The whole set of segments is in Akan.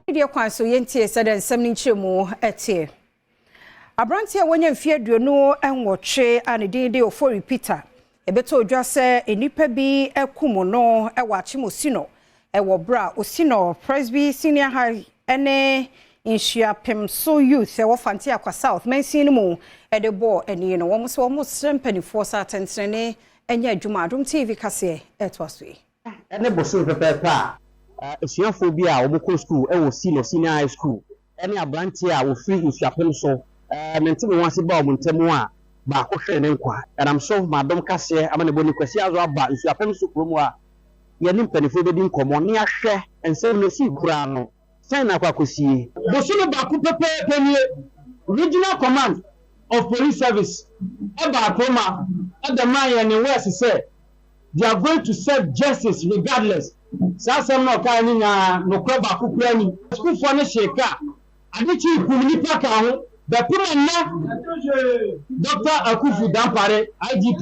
Deɛ kwan so yɛntie sɛdeɛ nsɛm no nkyerɛmu ɛteɛ. Aberanteɛ a wɔnya mfeɛ 28 a ne din de Ofori Peter ɛbɛtɔ odwa sɛ nnipa bi kum no wɔ Akyem Osino ɛwɔ berɛ a Osino Presby Senior High ne Nsuapemso Youth ɛwɔ Fanteakwa South mansin no mu ɛde bɔɔ ani no. Wɔn nso wɔn srɛ mpanimfoɔ sɛ atɛntɛnne nyɛ adwuma. Adom TV kaseɛ ɛtoa so yi. Ɛne bosome pɛpɛɛpɛ a asuafoɔ bi a wɔkɔ sukuu wɔ Sino Senior High School ne aberanteɛ a wɔfiri Nsuapem so mente me ho ase baa wɔn ntam a baako hwere ne nkwa. Ɛnam so ma Adom kaseɛ ama ne bɔ ne Kwasi Azo aba Nsuapem so kurom a yɛne mpanimfoɔ bɛdi nkɔmmɔ ne ahwɛ nsɛm no sii koraa no sɛn na akɔ akɔsie. Bosome baako pɛpɛɛpɛ nie, Regional Command of Police Service ɛbaa kuroma ɛbɛmaa yɛn ne wɛs sɛ they are going to serve justice regardless. Saa asɛm na ɔkaa ne nyinaa, nokorɛ baako kura ni. Sukuufoɔ no hyee kaa ade kyi kum nipa ka ho bɛpem nnɛ. Dr Akufu Dampare, IGP,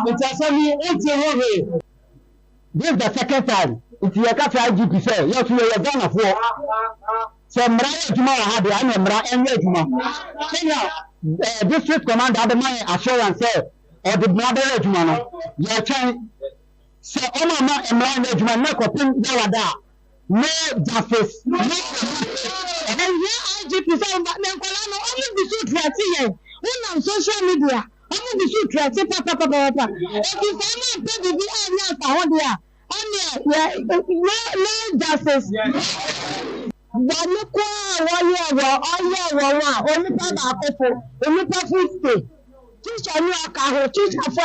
nti asɛm yi nti ho hwee. This is the second time, nti yɛka kyerɛ IGP sɛ yɛso yɛyɛ Ghanafoɔ. Sɛ mmara yɛ adwuma wɔ ha deɛ, ɛna mmara ɛnyɛ adwuma sɛnea district commander ade ma yɛn assurance sɛ ɔde mmara bɛyɛ adwuma no. Yɛtwɛn sɛ ɔma ma mmara nyɛ adwuma nnɛ kɔpem yɛwada a, no justice, no. Ɛhia IGP sɛ ɔba na nkwadaa no ɔmo gu so threat yɛn. Wonam social media, ɔmo gu so threat papapapapa. Eti sɛ ɔmo ampɛ biribi anyɛ afa ho deɛ a, ɛneɛ yɛ no, no justice. Bɔne ko a wɔyɛ wɔ ɔyɛ wɔn a onipa baako fo onipa 50 tikya ni ɔka ho tikyafo.